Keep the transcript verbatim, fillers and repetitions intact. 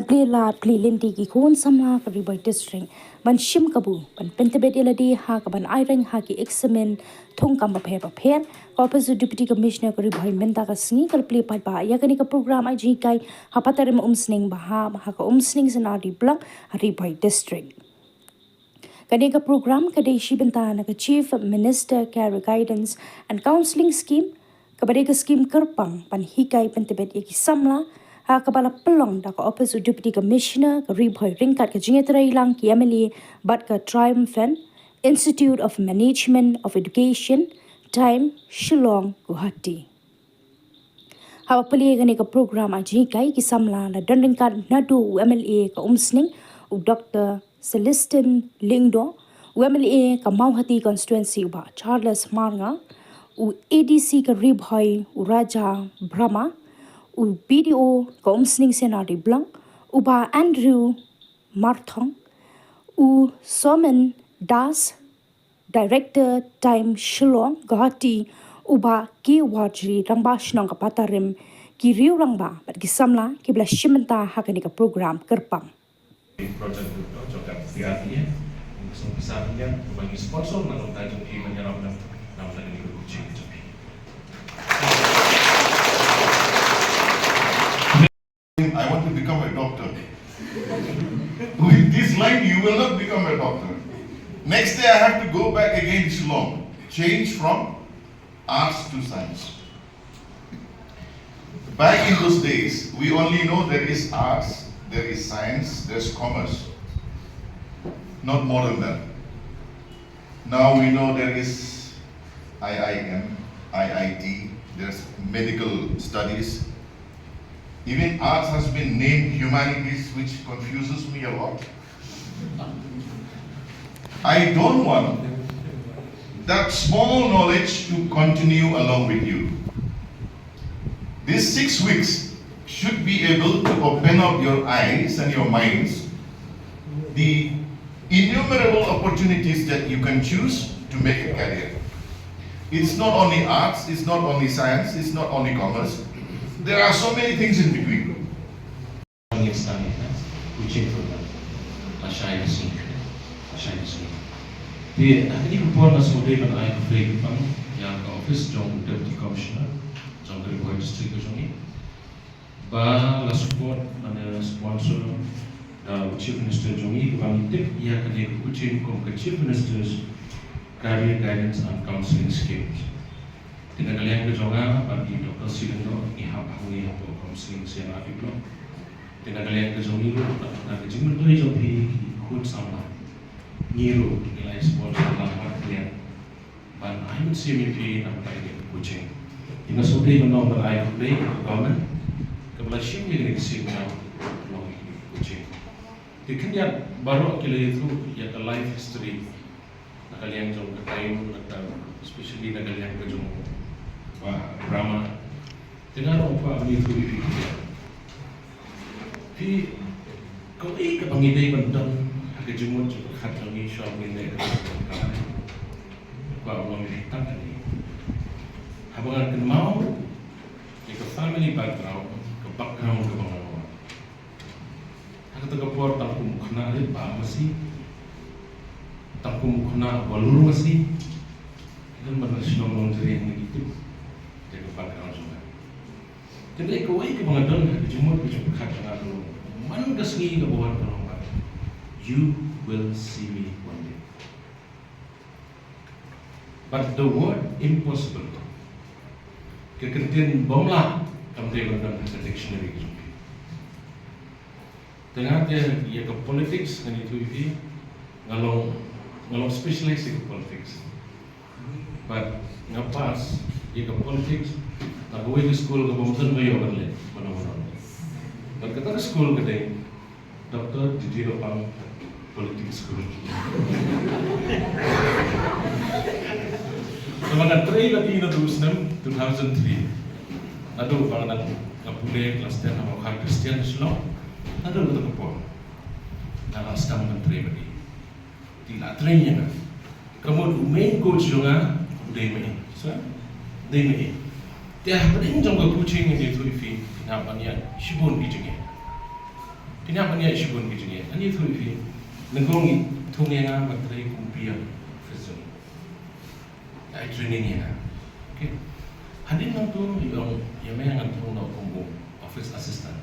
Plie lad plie lynti ki khun samla ka Ri Bhoi District ban shim kabu ban pyntbit ïa lade ha kaban ai reng ha ki eksamin thungkam bapher bapher. Ka Office u Deputy Commissioner ka Ri Bhoi mynta ka sngi ka la plie paidbah ïa kane ka program ai jinghikai ha Patarim Umsning Baha ha ka Umsning Senari Block ha Ri Bhoi District. Kane ka program ka dei shi bynta na ka Chief Minister Career Guidance and Counselling Scheme, kaba dei ka skim kyrpang ban hikai pyntbit ïa ki samla, ha kaba la pynlong da ka Office u Deputy Commissioner ka Ri Bhoi ryngkat ka jingïatreilang ki M L A bad ka Triumphant Institute of Management of Education, TIME, Shillong, Guwahati. Haba plie kane ka program ai jinghikai, ki samla la don ryngkat naduh u M L A ka Umsning, u Doctor Celestine Lyngdoh, u M L A ka Mawhati Constituency u Bah Charles Marngar, u A D C ka Ri Bhoi u Raja Brahma, u B D O ka Umsning Senari Block, u Bah Andrew Marthong, u Somen Das, Director TIME Shillong, Guwahati, u Bah K Warjri, Rangbah Shnong ka Patarim, ki riew rangbah bad ki samla kiba la shim bynta ha kane ka program kyrpang. Project group to jong ka P R D A. Song pisa punya bagi sponsor na kong tajung ki menyerap dan nam dan ni kucing jong ki. I want to become a doctor. With this line, you will not become a doctor. Next day, I have to go back again to Shillong. Change from arts to science. Back in those days, we only know there is arts, there is science, there's commerce. Not more than that. Now we know there is I I M, I I T, there's medical studies. Even arts has been named humanities, which confuses me a lot. I don't want that small knowledge to continue along with you. These six weeks should be able to open up your eyes and your minds, the innumerable opportunities that you can choose to make a career. It's not only arts, it's not only science, it's not only commerce. There are so many things in between. Next time, eh, kuching program. Ashai sing. Ashai sing. Te, ha kane ka por nga sngewdei ban ai khublei kyrpang ïa ka office jong Deputy Commissioner jong ka Ri Bhoi District ka jong ngi. Ba la support, lane la sponsor da u Chief Minister jong ngi, kaba ngi tip ïa kane ka kuching kum ka Chief Minister's Career Guidance and Counselling Scheme. Te na ka liang ka jong nga bad i Doctor Silendo ngi hap hangne hapoh Counselling C R P Block. Te na ka liang ka jong ngi ruh, na ka jingmyntoi jong phi ki khun samla, ngi ruh ngi la ïa sponsor lang ha ka liang ban ai mynsiem ïa phi na ka liang ka coaching. Te nga sngewdei ban ong ban ai khublei ïa ka government kaba la shim ïa kane ka sien ban long ïa kane ka coaching. Te khyndiat baroh ki la ïathuh ïa ka life history na ka liang jong ka Taïew, na ka, especially na ka liang ka jong Bah Brahma. Te nga ruh kwah ban ïathuh ïa phi. Phi, kaei kaba ngi dei ban don ha ka jingmut jingpyrkhat jong ngi shuwa ba ngin leh ka kam. Kwah ban ong ïa phi tang kane. Haba nga kynmaw ïa ka family background, ka background kaba nga long. Ha kata ka por tang kum u khynnah rit ba masi, tang kum u khynnah ba lur masi. Ki don ban shnong Longding na ki tip ïa ka background jong nga. Te dei kawei kaba nga don ha ka jingmut ka jingpyrkhat jong nga, man ka sngi kaba wan ka long ba, you will see me one day. But the word impossible, ka kyntien bym lah, kam dei ban don ha ka dictionary ka jong phi. Te nga te ïa ka politics ngan ïathuh ïa phi, nga long, nga long specialist ïa ka politics. But nga pass ïa ka politics na kawei ka skul kaba mynta nga ïoh ban leh, ban wan. But kata ka skul ka dei Doctor Didier Pang Politics School. Te ba nga trei lagi naduh u snem two thousand three. Naduh ba nga dang pule klas ten ha Mawkhar Christian Shillong. Naduh kata ka por nga la sdang ban trei lagi. Te la trei ïa nga. Ka mut u main coach jong nga u dei ma i. Sa? Dei ma i. Te hapdeng jong ka coaching ngan ïathuh ïa phi, nga hap ban ïaid shibun ki jingeh. Ina ban ïa shibun ki jingeh. Ani tu ifi. Nangkong i thung ïa nga ban trei kum P M office jong. Ai training ïa nga. Okay. Hadien nangtu i ong ïa me ngan thung noh kum u office assistant.